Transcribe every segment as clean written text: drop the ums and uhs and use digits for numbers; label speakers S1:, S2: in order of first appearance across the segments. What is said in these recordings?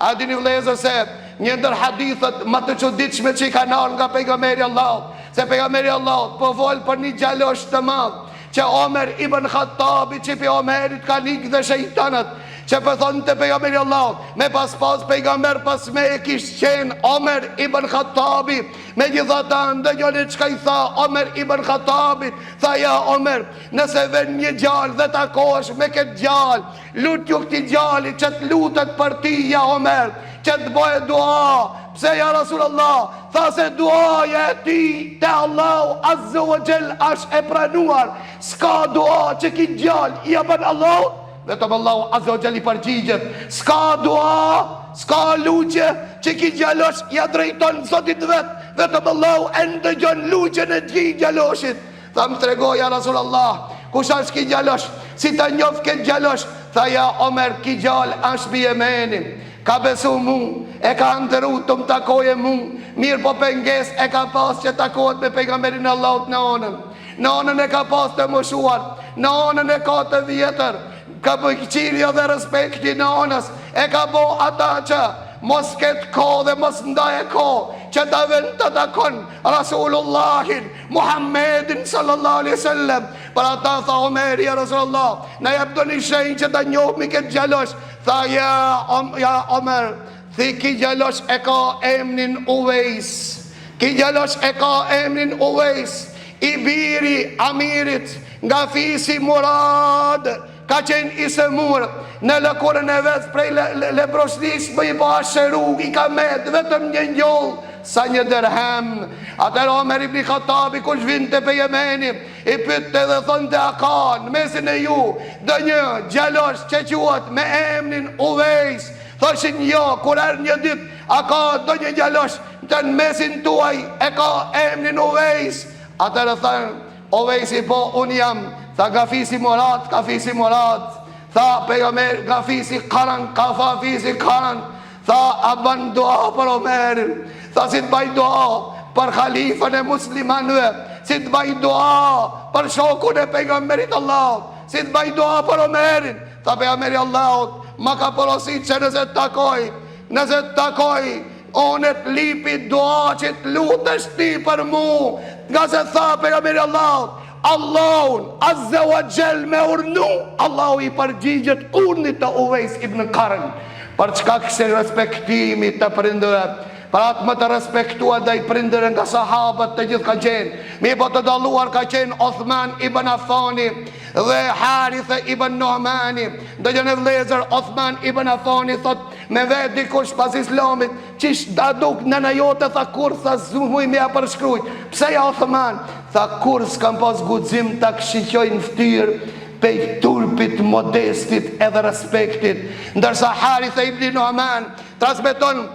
S1: A dini vëllezër se një ndër hadithet më të çuditshme që i kanë ardhur nga pejgamberi i Allahut, se pejgamberi i Allahut po fol për një djalosh të madh, që Omer ibn Khattabi që pi Omerit kanë ikë dhe shejtanët, që po thonte pejgamberi i Allahut, me pas pas pejgamber pas meje kish qenë Omer ibn Khattabi, megjithatë ndëgjoni çka i tha Omer ibn Khattabit, tha ja Omer, nëse vjen një djalë dhe takohesh me këtë djalë, Lutju këtij djalit që të lutet për ty ja Omer, që të bëjë dua. Pse ja Rasulullah? Tha se duaja e tij te Allahu Azza wa Jall është e pranuar. S'ka dua që ky djalë ia bën Allahut, vetëm Allahu Azza wa Jall i përgjigjet. S'ka dua, s'ka lutje që ky djalosh ia drejton Zotit vet, vetëm Allahu e ndëgjon lutjen e këtij djaloshit. Tha më trego ja Rasul Allah, kush është ky djalosh, si ta njof këtë djalosh, tha ja Omer ky djalë është pi Jemeni, ka besu mu, e ka andrru të më takoje mu, mirëpo pengesë e ka pas që takohet me pejgamberin e Allahut nanën, nanën e ka pas të moshuar, nanën e ka të vjetër, ka këqyrja dhe respekti i nanës, e ka bo ata që mos ketë kohë dhe mos ndaje kohë, që ta ven të takon Rasulullahin, Muhammedin sallallahu alaihi wasallam për ata tha Omeri ja Rasulullah na jep ndonjë shenjë që ta njohmi këtë djalosh tha ja, om, ja Omer thi ky djalosh e ka emnin Uvejs ky djalosh e ka emnin Uvejs i biri Amirit nga fisi Murad Ka qenë i sëmurë në lëkurën e vet prej lebrosnisë mirëpo asht shëru i ka met vetëm një njollë sa një dërhem. Atëherë Omer ibn Khattabi kush vinte prej Jemeni i pyette dhe thonte a ka në mesin e ju ndonjë djalosh që quhet me emnin Uvejs thoshin jo kur erdh një ditë a ka ndonjë djalosh në mesin tuaj e ka emnin Uvejs atëherë thanë Uvejsi po unë jam, tha nga fisi Murad, ka fisi Murad, tha pejgamber nga fisi Karan, ka tha fisi Karan, tha a ban dua për Omerin, tha si të baj dua për halifën e muslimanëve, si të baj dua për shokun e pejgamberit Allahut, si të baj dua për Omerin, tha pejgamberi Allahut, ma ka porosit që nëse të takoj, nëse të takoj, Unë të lypi dua që të lutesh ti për mu, ngase tha pejgamberi Allahut, Allahun, azze wa xhel me urnu, Allahu i përgjigjet urnit të Uvejs ibn Karn, për shkak se respektimit të prindërve, për atë më të respektuar ndaj prindërve nga sahabët të gjithë ka qenë, mirëpo të dalluar ka qenë Othman ibn Affani dhe Harithe ibn Nu'mani, ndëgjoni vëllezër Othman ibn Affani thotë, Me vet dikush pas islamit Qysh a duk nëna jote tha kurr tha s'muj me ja përshkrujt Pse ja Othman Tha kurr s'kam pas guxim ta shiqoj në ftyrë Pej turpit modestit edhe respektit Ndërsa Harithe ibn Nu'man Transmeton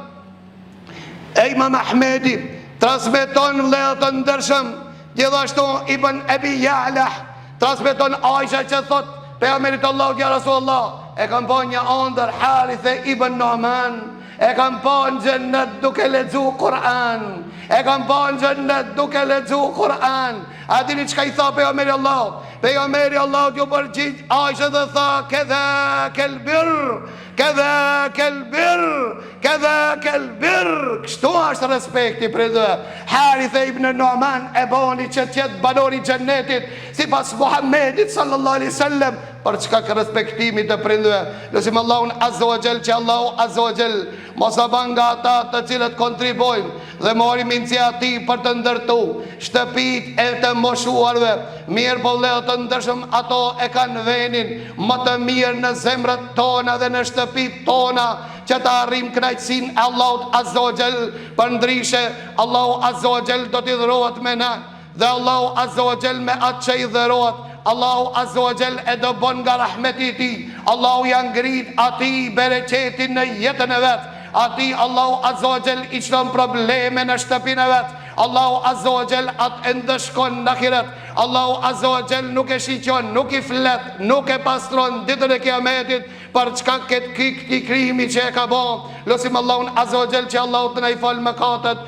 S1: E imam Ahmedi Transmeton vëllezër të ndershëm Gjithashtu Ibn Ebi Ja'lah Transmeton Aisha që thot Pejgamberit Allahut ja Rasulullah e kam pa një andër Harithe ibn Nu'man e kam pa në xhennet duke lexu Kur'an e kam pa në xhennet duke lexu Kur'an a dini çka i tha pejgamberi Allahut pejgamberi Allahut ju përgjigj Aisha dhe tha kedhakel birr kedhakel birr Kedhakel birr, kështu është respekti prindërve. Harithe ibn Nu'man e boni që të jetë banor i xhennetit, sipas Muhammedit sallallahu alaihi wasallam, për shkak respektimit të prindërve. Lusim Allahun azza wa jall që Allahu azza wa jall mos na ban nga ata të cilët kontribuojnë dhe marrim iniciativë për të ndërtu shtëpitë e të moshuarve. Mirëpo vëllezër të ndershëm ato e kanë venin më të mirë në zemrat tona dhe në shtëpitë tona. Që ta arrijmë kënaqësinë e Allahut Azza wa Jall, përndryshe Allahu Azza wa Jall do të hidhërohet me na, dhe Allahu Azza wa Jall me atë që hidhërohet, Allahu Azza wa Jall e dëbon nga rahmeti i Tij, Allahu ia ngrit atij bereqetin në jetën e vet, atij Allahu Azza wa Jall i çon probleme në shtëpinë e vet, Allahu Azza wa Jall atë e ndëshkon në ahiret, Allahu Azza wa Jall nuk e shiqon, nuk i flet, nuk e pastron ditën e Kiametit, Për shkak këtë këtij krimi që e ka bo, lusim Allahun Azza wa Jall që Allahu të na i falë mëkatet.